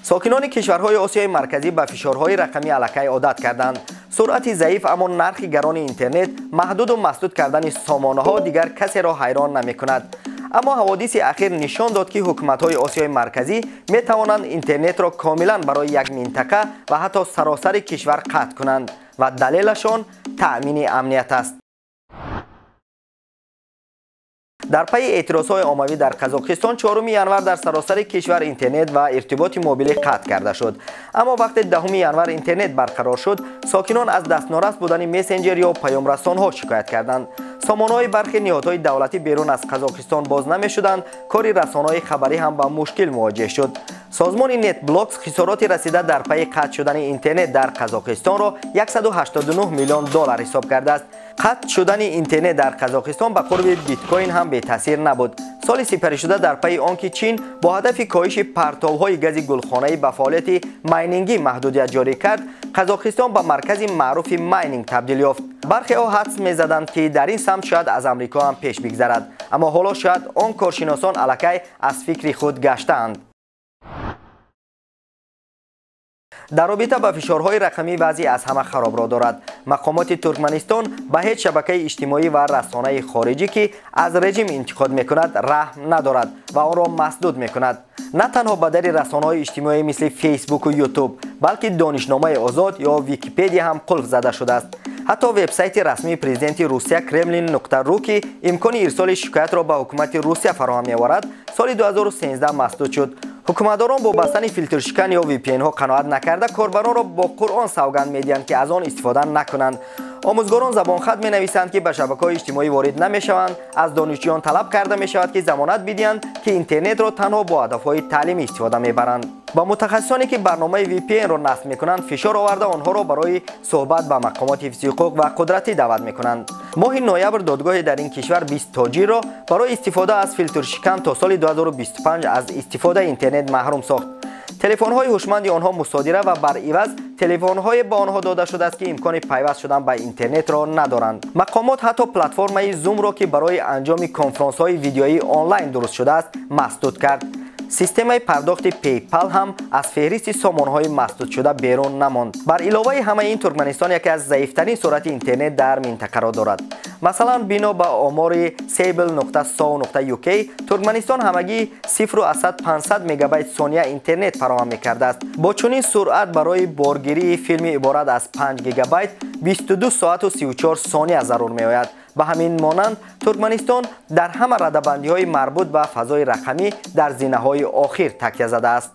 Сокинони кишварҳои Осиёи Марказӣ ба фишорҳои рақамӣ аллакай одат карданд. Суръати заиф, аммо нархи гарони интернет, маҳдуду масдуд кардани сомонаҳо дигар касеро ҳайрон намекунад. Аммо ҳаводиси ахир нишон дод, ки ҳукуматҳои Осиёи Марказӣ метавонанд интернетро комилан барои як минтақа ва ҳатто саросари кишвар қатъ кунанд ва далелашон таъмини амният аст. Дар пайи эътирозҳои оммавӣ дар Қазоқистон 4 январ дар саросари кишвар интернет ва иртиботи мобилӣ қатъ карда шуд. Аммо вақте 10 январ интернет барқарор шуд, сокинон аз дастнорас будани мессенҷер ё паёмрасонҳо шикоят карданд. Сомонаҳои бархи ниҳодҳои давлатӣ берун аз Қазоқистон боз намешуданд, кори расонаҳои хабарӣ ҳам ба мушкил мувоҷеҳ шуд. Созмони NetBlocks хисороти расида дар пайи қатъ шудани интернет дар Қазоқистонро 189 миллион доллар ҳисоб кардааст. Қатъ шудани интернет дар Қазоқистон ба қурби биткоин ҳам бетаъсир набуд. Соли сипаришуда дар пайи он ки Чин бо ҳадафи коҳиши партовҳои гази гулхонаӣ ба фаъолияти майнингӣ маҳдудият ҷорӣ кард, Қазоқистон ба маркази маъруфи майнинг табдил ёфт. Бархеҳо ҳадс мезаданд, ки дар ин самт шояд аз Амрико ҳам пеш бигзарад, аммо ҳоло шояд он коршиносон аллакай аз фикри худ гаштаанд. Дар робита ба фишорҳои рақамӣ вазъи аз ҳама харобро дорад. Мақомоти Туркманистон ба ҳеҷ шабакаи иҷтимоӣ ва расонаи хориҷӣ, ки аз режим интиқод мекунад, раҳм надорад ва онро масдуд мекунад. На танҳо ба дари расонаҳои иҷтимоӣ мисли Фейсбуку Ютуб, балки донишномаи озод ё Википедия ҳам қулф зада шудааст. Ҳатто вебсайти расмии президенти Русия Kremlin.ru, ки имкони ирсоли шикоятро ба ҳукумати Русия фароҳам меоварад, соли 2013 масдуд шуд. Ҳукуматдорон бо бастани филтршикан ё VPN-ҳо қаноат накарда, корбаронро бо Қуръон савганд медиҳанд, ки аз он истифода накунанд. Омӯзгорон забонхат менависанд, ки ба шабакаҳои иҷтимоӣ ворид намешаванд. Аз донишҷӯён талаб карда мешавад, ки замонат бидиҳанд, ки интернетро танҳо бо ҳадафҳои таълимӣ истифода мебаранд. Ба мутахассисоне, ки барномаи VPN-ро насб мекунанд, фишор оварда онҳоро барои суҳбат ба мақомоти ҳифзи ҳуқуқ ва қудратӣ даъват мекунанд. Моҳи ноябр додгоҳе дар ин кишвар 20 тоҷирро барои истифода аз филтршикан то соли 2025 аз истифодаи интернет маҳрум сохт. Телефонҳои ҳушманди онҳо мусодира ва бар иваз телефонҳое ба онҳо дода шудааст, ки имкони пайваст шудан ба интернетро надоранд. Мақомот ҳатто платформаи Zoom-ро, ки барои анҷоми конфронсҳои видеоии онлайн дуруст шудааст, масдуд кард. Системаи пардохти PayPal ҳам аз феҳристи сомонаҳои масдудшуда берун намонд. Бар иловаи ҳамаи ин, Туркманистон яке аз заифтарин суръати интернет дар минтақаро дорад. Масалан, бино ба омори sable.so.uk, Туркманистон ҳамагӣ 0.5 мегабайт сония интернет фароҳам мекардааст. Бо чунин суръат барои боргирии филми иборат аз 5 гигабайт 22 соату 34 сония зарур меояд. Ба ҳамин монанд, Туркманистон дар ҳама радабандиҳои марбут ба фазои рақамӣ дар зинаҳои охир такя задааст.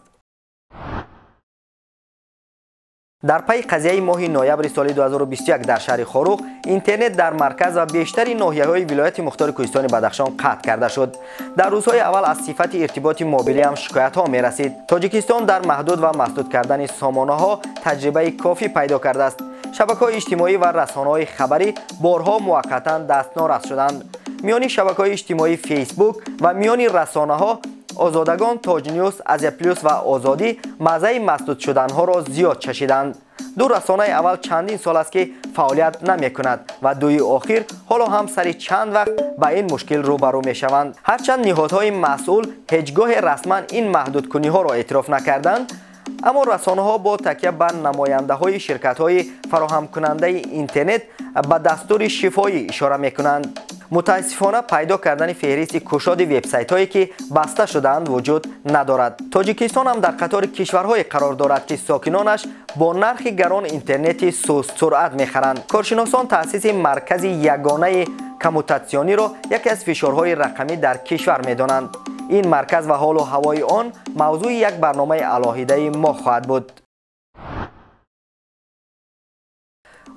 Дар пайи қазияи моҳи ноябри соли 2021 дар шаҳри Хоруғ интернет дар марказ ва бештари ноҳияҳои вилояти мухтори Кӯҳистони Бадахшон қатъ карда шуд. Дар рӯзҳои аввал аз сифати иртиботи мобилӣ ҳам шикоятҳо мерасид. Тоҷикистон дар маҳдуд ва масдуд кардани сомонаҳо таҷрибаи кофӣ пайдо кардааст. Шабакаҳои иҷтимоӣ ва расонаҳои хабарӣ борҳо муваққатан дастнорас шуданд. Миёни шабакаҳои иҷтимоии Фейсбук ва миёни расонаҳо Озодагон, Тоҷнюс, Азия Плюс ва Озодӣ маззаи масдуд шуданҳоро зиёд чашиданд. Ду расонаи аввал чандин сол аст, ки фаъолият намекунад ва дуи охир ҳоло ҳам сари чанд вақт ба ин мушкил рӯбарӯ мешаванд. Ҳарчанд ниҳодҳои масъул ҳеҷ гоҳе расман ин маҳдудкуниҳоро эътироф накарданд, аммо расонаҳо бо такя ба намояндаҳои ширкатҳои фароҳамкунандаи интернет ба дастури шифоӣ ишора мекунанд. Мутаассифона, пайдо кардани феҳристи кушоди вебсайтҳое, ки баста шудаанд, вуҷуд надорад. Тоҷикистон ҳам дар қатори кишварҳое қарор дорад, ки сокинонаш бо нархи гарон интернети сустсуръат мехаранд. Коршиносон таъсиси маркази ягонаи коммутатсиониро яке аз фишорҳои рақамӣ дар кишвар медонанд. Ин марказ ва ҳолу ҳавои он мавзӯи як барномаи алоҳидаи мо хоҳад буд.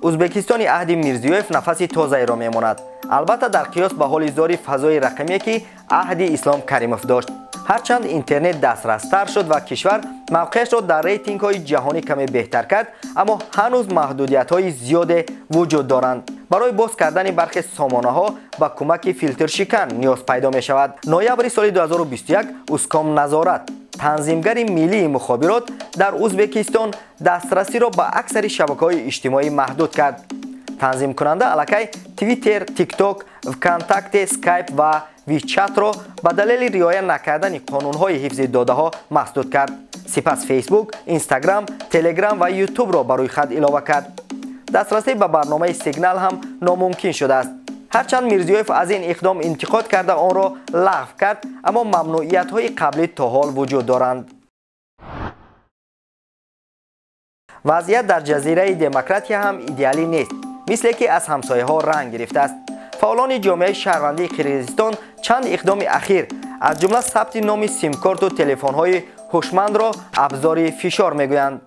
Узбекистони аҳди Мирзиёев нафаси тозаеро мемонад. Албатта, дар қиёс ба ҳоли зори фазои рақамие, ки аҳди Ислом Каримов дошт. Ҳарчанд интернет дастрастар шуд ва кишвар мавқеашро дар рейтингҳои ҷаҳонӣ каме беҳтар кард, аммо ҳанӯз маҳдудиятҳои зиёде вуҷуд доранд. Барои боз кардани бархе сомонаҳо ба кӯмаки филтршикан ниёз пайдо мешавад. Ноябри соли 2021 Узкомназорат, танзимгари миллии мухобирот дар Узбекистон, дастрасиро ба аксари шабакаҳои иҷтимоӣ маҳдуд кард. Танзимкунанда аллакай Твиттер, Тикток, Вконтакте, Скайп ва WeChat-ро ба далели риоя накардани қонунҳои ҳифзи додаҳо масдуд кард. Сипас Фейсбук, Инстаграм, Телеграм ва Ютубро ба рӯйхат илова кард. Дастрасӣ ба барномаи Сигнал ҳам номумкин шудааст. Ҳарчанд Мирзиёев аз ин иқдом интиқод карда, онро лағв кард, аммо мамнуъиятҳои қаблӣ то ҳол вуҷуд доранд. Вазъият дар ҷазираи демократия ҳам идеалӣ нест, мисле ки аз ҳамсояҳо ранг гирифтааст. Фаъолони ҷомеаи шаҳрвандии Қирғизистон чанд иқдоми ахир, аз ҷумла сабти номи симкорту телефонҳои ҳушмандро абзори фишор мегӯянд.